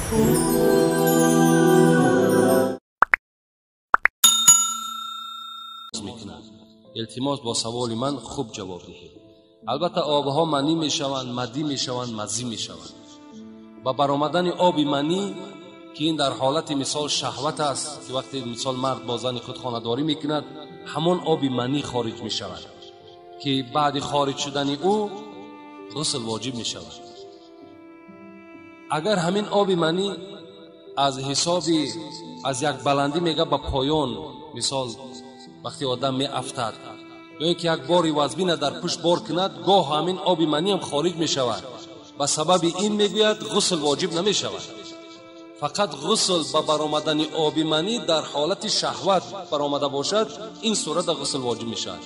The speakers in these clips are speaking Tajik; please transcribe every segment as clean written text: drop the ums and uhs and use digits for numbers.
Мекунад. Илтимос, бо саволи ман хуб ҷавоб диҳед. Албатта обҳо манӣ мешаванд, мадӣ мешаванд, мазӣ мешаванд. Ба баромадани оби манӣ, ки ин дар ҳолати мисол шаҳват аст, ки вақте мисол мард бо зани худ хонадорӣ мекунад, ҳамон оби манӣ хориҷ мешавад, ки баъди хориҷ шудани ӯ ғусл воҷиб мешавад. Агар ҳамин оби манӣ аз ҳисоби аз як баландӣ мега ба поён, мисол вақте одам меафтад ё инки як бори вазбина дар пушт бор кунад, гоҳ ҳамин оби манӣ ҳам хориҷ мешавад. Ба сабаби ин мегӯяд ғусл воҷиб намешавад. Фақат ғусл ба баромадани оби манӣ дар ҳолати шаҳват баромада бошад, ин сурат ғусл воҷиб мешавад.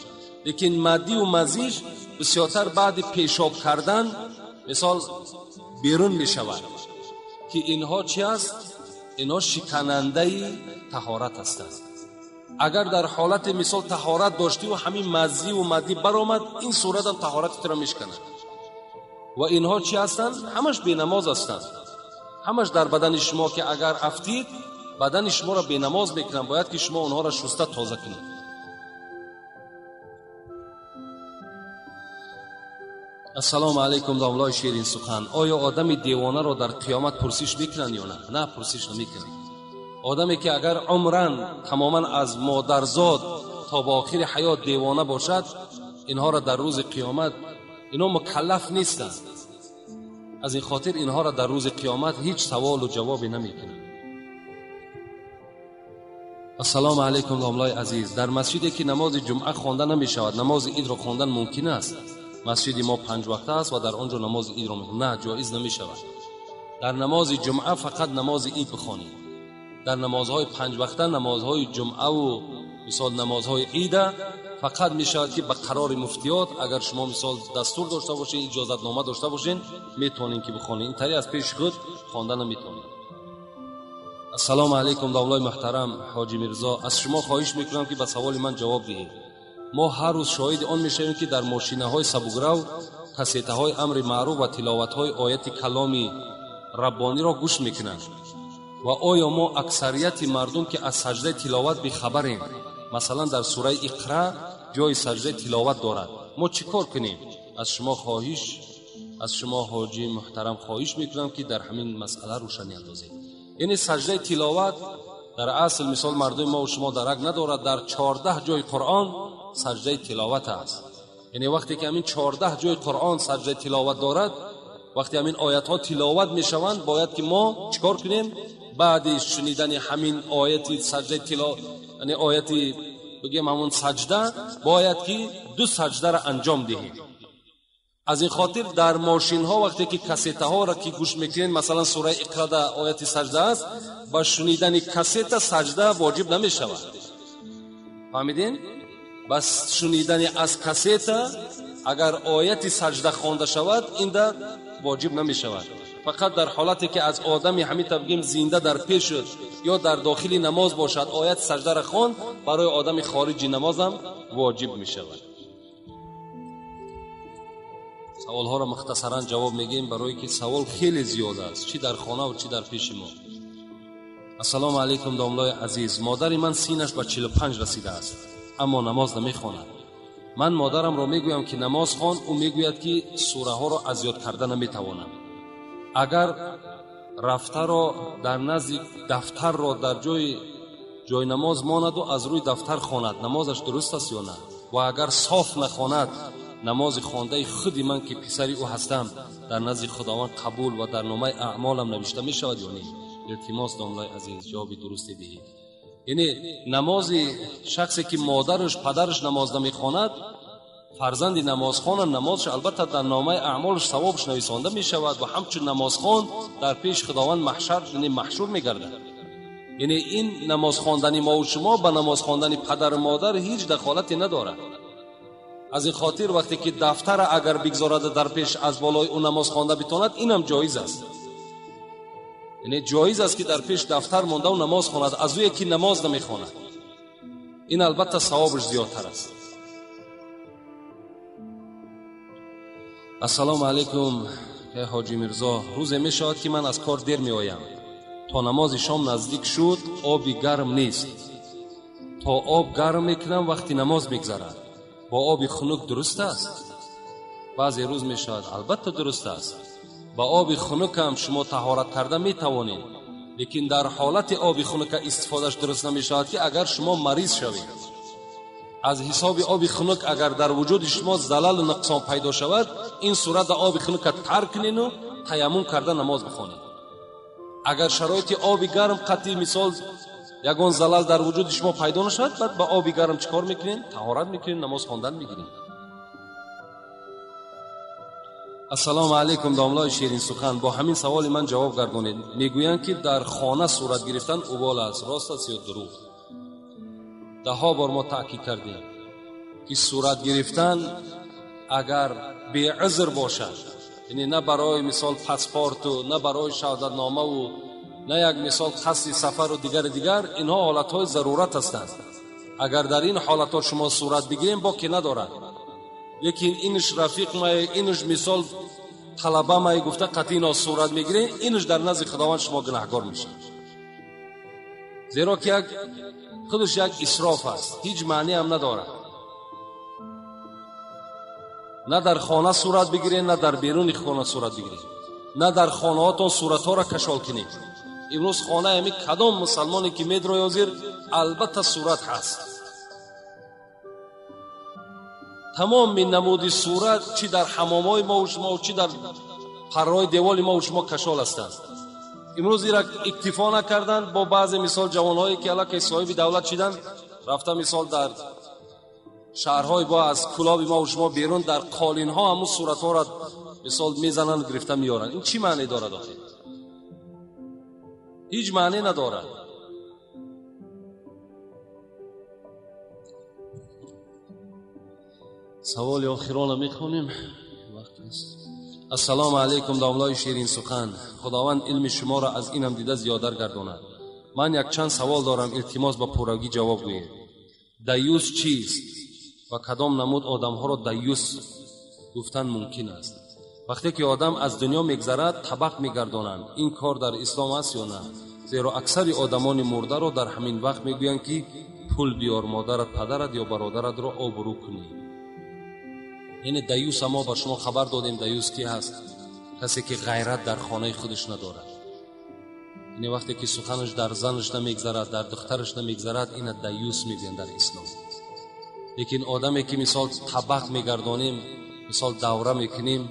Лекин мадӣ ва мазиш бисёртар баъди пешоб кардан мисол берун мешавад, ки инҳо чи аст? Инҳо шиканандаи таҳорат ҳастанд. Агар дар ҳолати мисол таҳорат доштӣ ва ҳамин мазӣ ва мадӣ баромад, ин сурат ҳам таҳорати туро мешиканад. Ва инҳо чи ҳастанд? Ҳамаш бенамоз ҳастанд. Ҳамаш дар бадани шумо, ки агар афтид, бадани шуморо бенамоз мекунанд. Бояд ки шумо онҳоро шуста тоза кунед. Ассалому алайкум, домлои ширин сухан. Оё одами девонаро дар қиёмат пурсиш мекунанд ё на? На, пурсиш намекунанд. Одаме ки агар умран тамоман аз модарзод то ба охири ҳаёт девона бошад, инҳоро дар рӯзи қиёмат, инҳо мукаллаф нестанд. Аз ин хотир инҳоро дар рӯзи қиёмат ҳеҷ саволу ҷавобе намекунанд. Ассалому алайкум, домлои азиз. Дар масҷиде ки намози ҷумъа хонда намешавад, намози идро хондан мумкин аст? Масҷиди мо панҷ вақта аст ва дар он ҷо намози идро мехонанд. На, ҷоиз намешавад. Дар намози ҷумъа фақат намози ид бихонед. Дар намозҳои панҷ вақта, намозҳои ҷумъаву мисол намозҳои ида фақат мешавад ки ба қарори муфтиёт, агар шумо мисол дастур дошта бошед, иҷозатнома дошта бошед, метавонед ки бихонед. Ин тари аз пеши худ хонда наметавонед. Ассалому алайкум, домлои муҳтарам ҳоҷи Мирзо. Аз шумо хоҳиш мекунам, ки ба саволи ман ҷавоб диҳед. Мо ҳар рӯз шоҳиди он мешавем, ки дар мошинаҳои сабукрав кассетаҳои амри маъруф ва тиловатҳои ояти каломи раббониро гӯш мекунанд. Ва оё мо аксарияти мардум, ки аз саҷдаи тиловат бехабарем, масалан дар сураи Иқра ҷои саҷдаи тиловат дорад, мо чӣ кор кунем? Аз шумо ҳоҷи муҳтарам хоҳиш мекунам, ки дар ҳамин масъала рӯшанӣ андозед. Яъне саҷдаи тиловат дар асл мисол мардуми мо ва шумо дарак надорад, дар 14 ҷои Қуръон саҷдаи тиловат аст. Яъне вақте ки ҳамин 14 ҷои Қуръон саҷдаи тиловат дорад, вақте ҳамин оятҳо тиловат мешаванд, бояд ки мо чӣ кор кунем? Баъди шунидани ҳамин ояти саҷдаи тиловат, яъне ояти бигем ҳамон саҷда, бояд ки ду саҷдаро анҷом диҳем. Аз ин хотир дар мошинҳо вақте ки кассетаҳоро ки гӯш мекунед, масалан сураи Иқрада ояти саҷда аст, ба шунидани кассета саҷда воҷиб намешавад. Фаҳмидин? Ба шунидани аз кассета агар ояти саҷда хонда шавад, инда воҷиб намешавад. Фақат дар ҳолате ки аз одами ҳамин табгим зинда дар пеш шуд ё дар дохили намоз бошад, оят саҷдаро хонд, барои одами хориҷи намозам воҷиб мешавад. Саволҳоро мухтасаран ҷавоб мегӯем, барое ки савол хеле зиёд аст, чӣ дар хона ва чӣ дар пеши мо. Ассалому алайкум, домлои азиз. Модари ман синаш ба 45 расидааст, аммо намоз намехонад. Ман модарамро мегӯям, ки намоз хон, ӯ мегӯяд, ки сураҳоро аз ёд карда наметавонам. Агар рафтаро дар назди дафтарро дар ҷои намоз монаду аз рӯи дафтар хонад, намозаш дуруст аст ё на? Ва агар соф нахонад, намози хондаи худи ман, ки писари ӯ ҳастам, дар назди Худованд қабул ва дар номаи аъмолам навишта мешавад ё не? Илтимос, домлои азиз, ҷавоби дурусте диҳед. Яъне намози шахсе ки модараш падараш намоз намехонад, фарзанди намозхона намозаш албатта дар номаи аъмолаш савобаш нависонда мешавад ва ҳамчун намозхон дар пеши Худованд маҳшар, яъне маҳшур мегардад. Яъне ин намоз хондани мо ва шумо ба намоз хондани падару модар ҳеҷ дахолате надорад. Аз ин хотир вақте ки дафтара агар бигзорад дар пеш аз болои ӯ намоз хонда битонад, инам ҷоиз аст. Яъне ҷоиз аст, ки дар пеш дафтар монда ва намоз хонад, аз ӯе ки намоз намехонад. Ин албатта савобаш зиёдтар аст. Ассалому алайкум, ҳоҷи Мирзо. Рӯзе мешавад, ки ман аз кор дер меоям. То намози шом наздик шуд, оби гарм нест. То об гарм мекунам, вақти намоз мегзарад. Бо оби хунук дуруст аст? Баъзе рӯз мешавад, албатта дуруст аст. Ба оби хунук ҳам шумо таҳорат карда метавонед, лекин дар ҳолати оби хунука истифодаш дуруст намешавад, ки агар шумо мариз шавед. Аз ҳисоби оби хунук агар дар вуҷуди шумо залалу нуқсон пайдо шавад, ин сурат оби хунука тарк кунену таяммум карда намоз бихонед. Агар шароити оби гарм қатъи мисол ягон залал дар вуҷуди шумо пайдо нашавад, баъд ба оби гарм чӣ кор мекунед? Таҳорат мекунед, намоз хондан мегиред. Ассалому алайкум, домлои ширинсухан. Бо ҳамин саволи ман ҷавоб гардонед. Мегӯянд, ки дар хона сурат гирифтан убол аст, рост аст ё дурӯғ? Даҳҳо бор мо таъкид кардем, ки сурат гирифтан агар беузр бошад, яъне на барои мисол паспорту, на барои шаҳодатномаву, на як мисол қасди сафару дигари дигар, инҳо ҳолатҳои зарурат ҳастанд. Агар дар ин ҳолатҳо шумо сурат бигирем, боке надорад. Лекин инш рафиқ май, инш мисол талаба май гуфта қатъи ино сурат мегирем, инш дар назди Худованд шумо гунаҳгор мешавед. Зеро ки як худаш як исроф аст, ҳеҷ маъне ҳам надорад. На дар хона сурат бигиред, на дар беруни хона сурат бигиред, на дар хонаҳотон суратҳоро кашол кунед. Имрӯз хонаи ҳамин кадом мусалмоне ки медрои ҳозир, албатта сурат ҳаст. Тамоми намуди сурат чӣ дар ҳамомҳои мову шумо, чӣ дар парраҳои деволи мову шумо кашол ҳастанд. Имрӯз ира иктифо накарданд бо баъзе мисол ҷавонҳое ки аллакай соҳиби давлат шиданд, рафта мисол дар шаҳрҳои бо аз кулоби мову шумо берун дар қолинҳо ҳамун суратҳоро мисол мезананд, гирифта меоранд. Ин чӣ маъне дорад охир? Ҳеҷ маъне надорад. Саволи охирона мехонем, вақт аст. Ассалому алайкум, домлои ширинсухан. Худованд илми шуморо аз инам дида зиёдар гардонад. Ман якчанд савол дорам, илтимос ба пуррагӣ ҷавоб гӯед. Даюс чист ва кадом намуд одамҳоро даюс гуфтан мумкин аст? Вақте ки одам аз дунё мегзарад, табақ мегардонанд. Ин кор дар ислом аст ё на? Зеро аксари одамони мурдаро дар ҳамин вақт мегӯянд, ки пул биёр, модарат, падарат ё бародаратро обрӯ кунӣ. Яъне даюса мо ба шумо хабар додем. Даюс ки ҳаст? Касе ки ғайрат дар хонаи худаш надорад. Яъне вақте ки суханаш дар занаш намегзарад, дар духтараш намегзарад, ина даюс мегӯянд дар ислом. Лекин одаме ки мисол табақ мегардонем, мисол давра мекунем,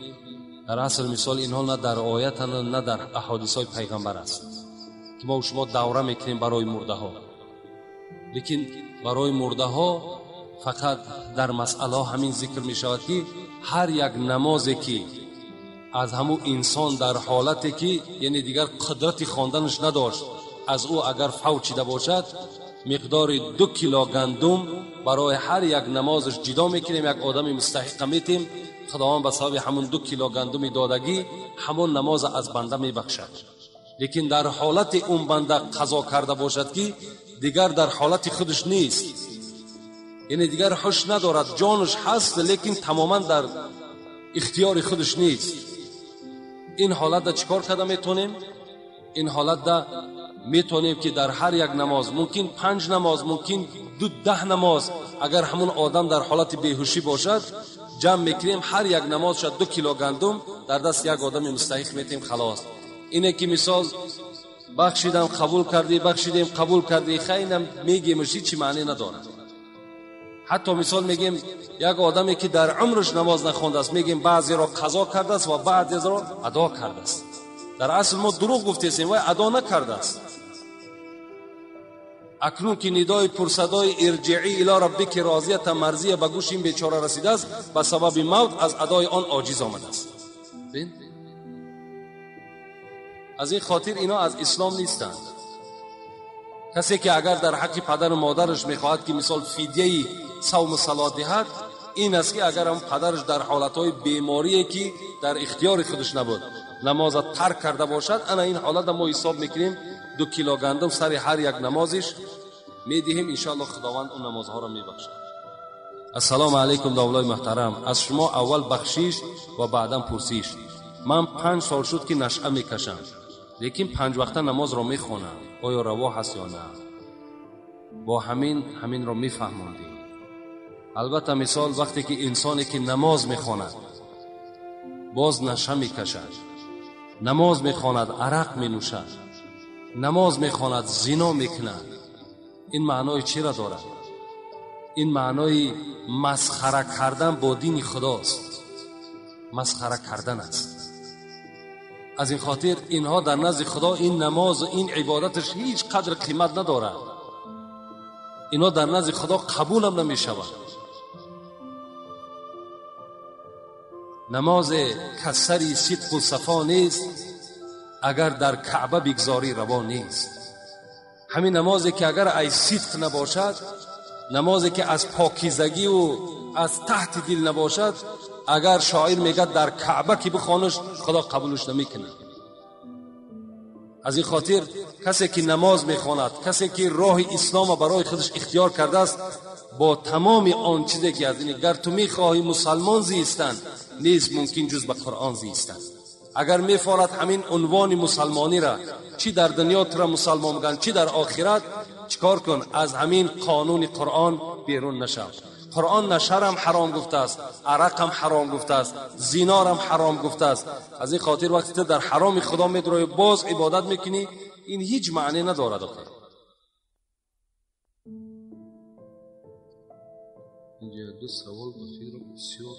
дар асл мисол инҳо на дар оятанд, на дар аҳодисҳои пайғамбар аст, ки мо шумо давра мекунем барои мурдаҳо. Лекин барои мурдаҳо фақат дар масъалаҳо ҳамин зикр мешавад, ки ҳар як намозе ки аз ҳамун инсон дар ҳолате ки яъне дигар қудрати хонданаш надошт, аз ӯ агар фавт шида бошад, миқдори 2 кило гандум барои ҳар як намозаш ҷидо мекунем, як одами мустаҳиқа метем. Худованд ба сабаби ҳамун 2 кило гандуми додагӣ ҳамон намоза аз банда мебахшад. Лекин дар ҳолати он банда қазо карда бошад, ки дигар дар ҳолати худаш нест, яъне дигар ҳуш надорад, ҷонаш ҳаст, лекин тамоман дар ихтиёри худаш нест. Ин ҳолатда чӣ кор карда метавонем? Ин ҳолатда метавонем, ки дар ҳар як намоз, мумкин 5 намоз, мумкин 10 намоз, агар ҳамун одам дар ҳолати беҳушӣ бошад, ҷамъ мекунем, ҳар як намоз шад 2 кило гандум дар даст як одами мустаҳиқ метем, халос. Ине ки мисол бахшидам қабул кардӣ, бахшидем қабул кардӣ, хайнам мегемш, ҳеҷ маъне надорад. Ҳатто мисол мегем як одаме ки дар умраш намоз нахондааст, мегем баъзеро қазо кардааст ва баъзеро адо кардааст. Дар асл мо дурӯғ гуфтесем, вай адо накардааст. Акнун ки нидои пурсадои ирҷиӣ ило раббики розията марзия ба гӯши ин бечора расидааст, ба сабаби мавт аз адои он оҷиз омадааст. Аз ин хотир ино аз ислом нестанд. Касе ки агар дар ҳаққи падару модараш мехоҳад ки мисол фидияи савму салот диҳад, ин аст ки агар ҳам падараш дар ҳолатҳои беморие ки дар ихтиёри худаш набуд намоза тарк карда бошад, ана ин ҳолатро мо ҳисоб мекунем, 2 кило гандум сари ҳар як намозиш медиҳем, иншоаллоҳ Худованд он намозҳоро мебахшад. Ассалому алайкум, довлои муҳтарам. Аз шумо аввал бахшиш ва баъдан пурсиш. Ман 5 сол шуд ки нашъа мекашам. Лекин панҷ вақта намозро мехонад, оё раво ҳаст ё на? Бо ҳаминро мефаҳмондем. Албатта мисол вақте ки инсоне ки намоз мехонад боз наша мекашад, намоз мехонад арақ менӯшад, намоз мехонад зино мекунад, ин маънои чиро дорад? Ин маънои масхара кардан бо дини худост, масхара кардан аст. Аз ин хотир инҳо дар назди худо ин намозу ин ибодаташ ҳеҷ қадр қимат надорад. Инҳо дар назди худо қабулам намешавад. Намозе касари сидқу сафо нест, агар дар каъба бигзорӣ раво нест. Ҳамин намозе ки агар ай сидқ набошад, намозе ки аз покизагиву аз таҳти дил набошад, агар шоир мегӯяд дар каъба ки бихонаш, худо қабулш намекунад. Аз ин хотир касе ки намоз мехонад, касе ки роҳи исломро барои худаш ихтиёр кардааст, бо тамоми он чизе ки аз ин гар ту мехоҳӣ мусалмон зистан, нест мумкин ҷуз ба Қуръон зистан. Агар мефорад ҳамин унвони мусалмониро, чӣ дар дунё туро мусалмон мегӯянд, чӣ дар охират, чикор кун? Аз ҳамин қонуни Қуръон берун нашав. Қуръон нашарам ҳаром гуфтааст, арақам ҳаром гуфтааст, зинорам ҳаром гуфтааст. Аз ин хотир вақте ту дар ҳароми худо медроӣ, боз ибодат мекунӣ, ин ҳеҷ маъне надорад. Охир инҷа ду савол ба фикр бисёр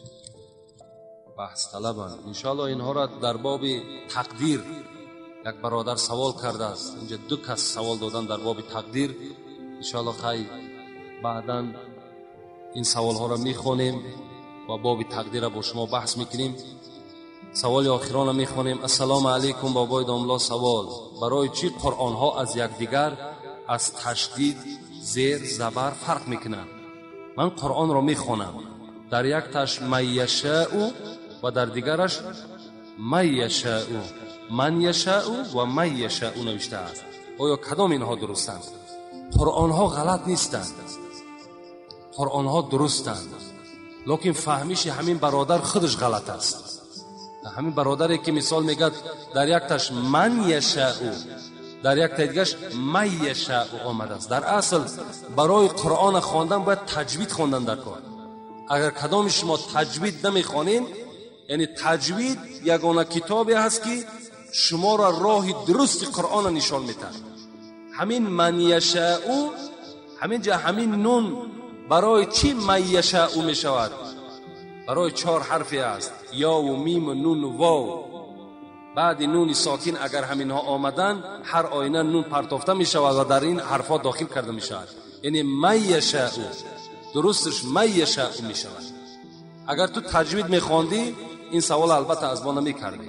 баҳсталабанд. Иншоаллоҳ инҳоро дар боби тақдир як бародар савол кардааст. Инҷа ду кас савол додан дар боби тақдир. Иншоаллоҳ хай баъдан ин саволҳоро мехонем ва боби тақдирро бо шумо баҳс мекунем. Саволи охиронро мехонем. Ассалому алайкум бобои домло, савол: барои чӣ қуръонҳо аз якдигар аз ташдид, зер, забар фарқ мекунанд? Ман қуръонро мехонам, дар якташ ман яшаъу ва дар дигараш ман яшаъу, ман яшаъу ва ман яшаъу навиштааст. Оё кадом инҳо дурустанд? Қуръонҳо ғалат нестанд, қуръонҳо дурустанд, лекин фаҳмиши ҳамин бародар худаш ғалат аст. Ҳамин бародаре ки мисол мегӯяд дар якташ ман яшаъу, дар яктаи дигараш ман яшаъу омадааст. Дар асл барои қуръона хондан бояд таҷвид хондан дар кор. Агар кадоми шумо таҷвид намехонед, яъне таҷвид ягона китобе ҳаст ки шуморо роҳи дурусти қуръона нишон медиҳад. Ҳамин ман яшаъу, ҳамин ҷа ҳамин нун барои чӣ ман яшаъу мешавад? Барои чор ҳарфе аст: ёву миму нуну вов. Баъди нуни сокин агар ҳаминҳо омаданд, ҳар оина нун партофта мешавад ва дар ин ҳарфҳо дохил карда мешавад. Яъне ман яшаъу, дурусташ ман яшаъу мешавад. Агар ту таҷвид мехондӣ, ин савол албатта аз мо намекардӣ.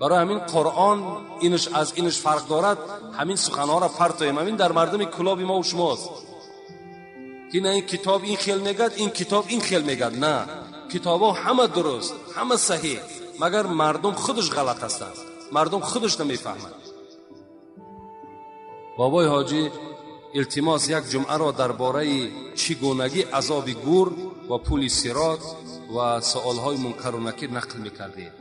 Барои ҳамин қуръон инаш аз инаш фарқ дорад. Ҳамин суханҳоро партоем. Ҳамин дар мардуми кулоби мо шумост ки на ин китоб ин хел мегӯяд, ин китоб ин хел мегӯяд. На, китобҳо ҳама дуруст, ҳама саҳеҳ, магар мардум худаш ғалат ҳастанд, мардум худаш намефаҳмад. Бобои ҳоҷӣ, илтимос як ҷумъаро дар бораи чӣ гунагӣ азоби гур ва пули сирот ва суолҳои мункару накир нақл мекардед.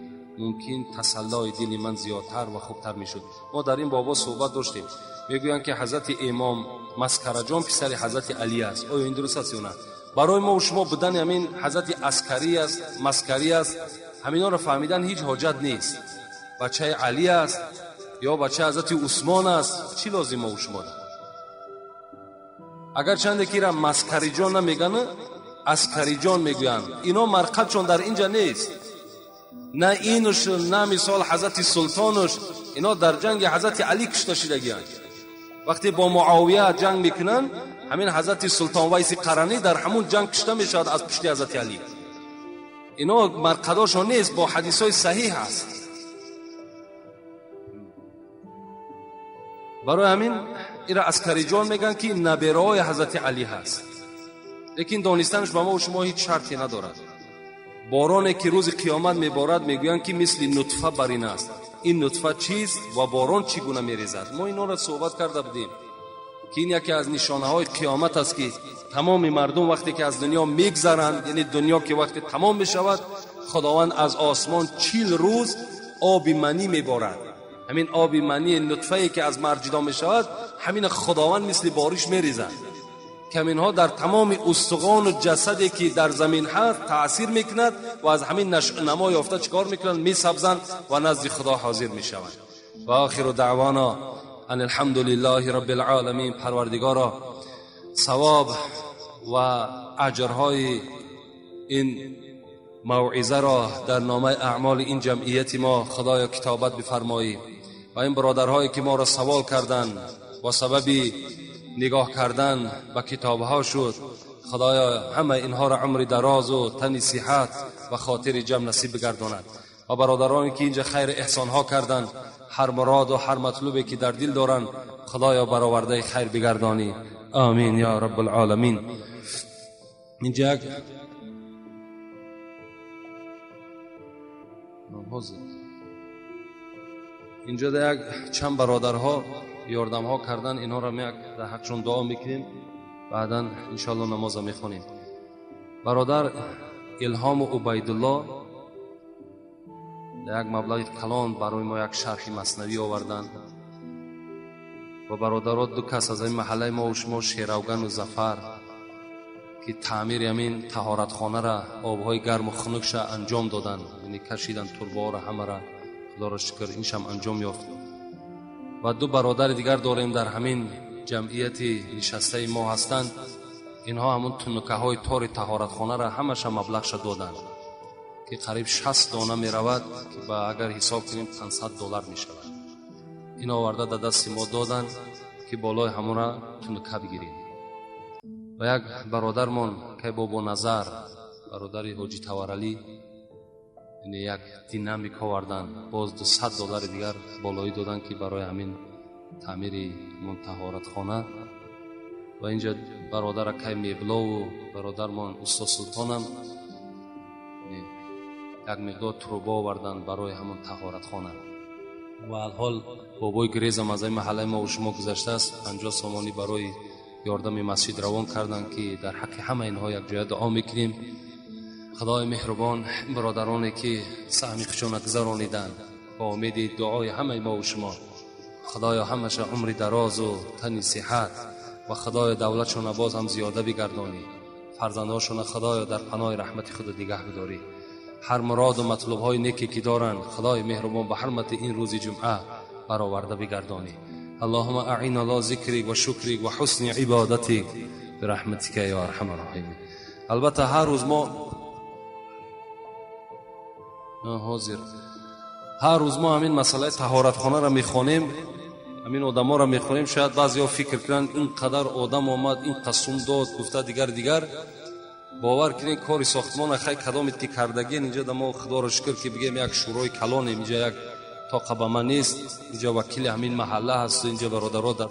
Мумкин тасаллои дили ман зиёдтар ва хубтар мешуд. Мо дар ин бобо суҳбат доштем. Мегӯянд ки ҳазрати имом Маскараҷон писари ҳазрати Алӣ аст. Оё ин дуруст аст ё на? Барои мо шумо будани ҳамин ҳазрати аскарӣ аст, маскарӣ аст, ҳаминҳоро фаҳмидан ҳеҷ ҳоҷат нест. Бачаи Алӣ аст ё бачаи ҳазрати Усмон аст, чӣ лозим мо шумо? Агарчанде ки ира маскариҷон намегӯянд, аскариҷон мегӯянд. Ино марқадшон дар инҷа нест. На инуш, на мисол ҳазрати султонуш, ино дар ҷанги ҳазрати Алӣ кушта шидагианд. Вақте бо Муовия ҷанг мекунанд, ҳамин ҳазрати султон Вайси Қаранӣ дар ҳамун ҷанг кушта мешавад аз пушти ҳазрати Алӣ. Ино марқадошон нест, бо ҳадисҳои саҳиҳ аст. Барои ҳамин ира аскариҷон мегӯянд ки набераҳои ҳазрати Алӣ ҳаст. Лекин донистанаш ба мо шумо ҳеҷ шарте надорад. Бороне ки рӯзи қиёмат меборад, мегӯянд ки мисли нутфа бар ин аст. Ин нутфа чист ва борон чӣ гуна мерезад? Мо инҳоро суҳбат карда будем ки ин яке аз нишонаҳои қиёмат аст ки тамоми мардум вақте ки аз дунё мегзаранд, яъне дунё ки вақте тамом мешавад, худованд аз осмон 40 рӯз оби манӣ меборад. ҳамин оби мании нутфае ки аз мард ҷудо мешавад, ҳамин худованд мисли бориш мерезад, ки ҳаминҳо дар тамоми устухону ҷасаде ки дар замин ҳаст таъсир мекунад ва аз ҳамин нашъунамо ёфта чикор мекунанд? Месабзанд ва назди худо ҳозир мешаванд. ва охиру даъвона ан алҳамду лиллаҳи рабби алъоламин. Парвардигоро, савоб ва аҷрҳои ин мавъизаро дар номаи аъмоли ин ҷамъияти мо худоё китобат бифармоӣ ва ин бародарҳое ки моро савол карданд бо сабаби нигоҳ кардан ба китобҳо шуд, худоё ҳама инҳоро умри дарозу тани сиҳат ва хотири ҷамъ насиб бигардонад. Ва бародароне ки инҷа хайр эҳсонҳо карданд, ҳар муроду ҳар матлубе ки дар дил доранд, худоё баровардаи хайр бигардонӣ. Амин ё раббалъоламин. Инҷа як инҷо як чанд бародарҳо ёрдамҳо кардан, инҳоро як дар ҳақшон дуо мекунем, баъдан иншоалло намоза мехонем. Бародар Илҳому Убайдулло як маблағи калон барои мо як шарҳи маснавӣ оварданд ва бародаро ду кас аз ин маҳаллаи мо шумо, Шеравгану Зафар, ки таъмири ҳамин таҳоратхонара обҳои гарму хунукша анҷом доданд, яъне кашиданд турбаҳоро ҳамара, худоро шукр иншам анҷом ёфт. Ва ду бародари дигар дорем дар ҳамин ҷамъияти нишастаи мо ҳастанд, инҳо ҳамун тунукаҳои тори таҳоратхонара ҳамаша маблағша доданд, ки қариб 60 дона меравад, ки ба агар ҳисоб кунем $500 мешавад. Ин оварда дар дасти мо доданд, ки болои ҳамонра тунука бигирем. Ва як бародармон кай Бобоназар, бародари Ҳоҷи Таваралӣ, яъне як динамик оварданд, боз $200 дигар болоӣ доданд, ки барои ҳамин таъмири ҳамон таҳоратхона. Ва инҷа бародара кай Меблову бародармон Устод Султонам як миқдор труба оварданд барои ҳамон таҳоратхона. Ва алҳол бобои Грезам аз ин маҳаллаи мо шумо гузаштааст, 50 сомонӣ барои ёрдами масҷид равон карданд, ки дар ҳаққи ҳама инҳо якҷоя дуо мекунем. Худои меҳрубон бародароне ки саҳми худшона гузарониданд бо умеди дуои ҳамаи мо шумо, худоё ҳамаша умри дарозу тани сиҳат ва худоё давлатшона боз ҳам зиёда бигардонӣ, фарзандҳошона худоё дар паноҳи раҳмати худ нигаҳ бидорӣ. Ҳар муроду матлубҳои неке ки доранд, худои меҳрубон ба ҳурмати ин рӯзи ҷумъа бароварда бигардонӣ. اللهم أعنا على ذكرك وشكرك وحسن عبادتك برحمتك يا أرحم الراحمين. البته هر روز ما حاضر هر روز ما همین مسئله طهارتخانه را میخوانیم، همین آدما را میخوانیم. شاید بعضیا فکر کنند اینقدر آدم آمد، این قسم داد، گفته دیگر دیگر. باور کنید کاری ساختمان خیلی کدامید که کردگی اینجا ما خدا را شکر که بگیم یک شورای کلانیم، اینجا یک طاقه به من نیست، اینجا وکیل همین محله هست، اینجا برادرها در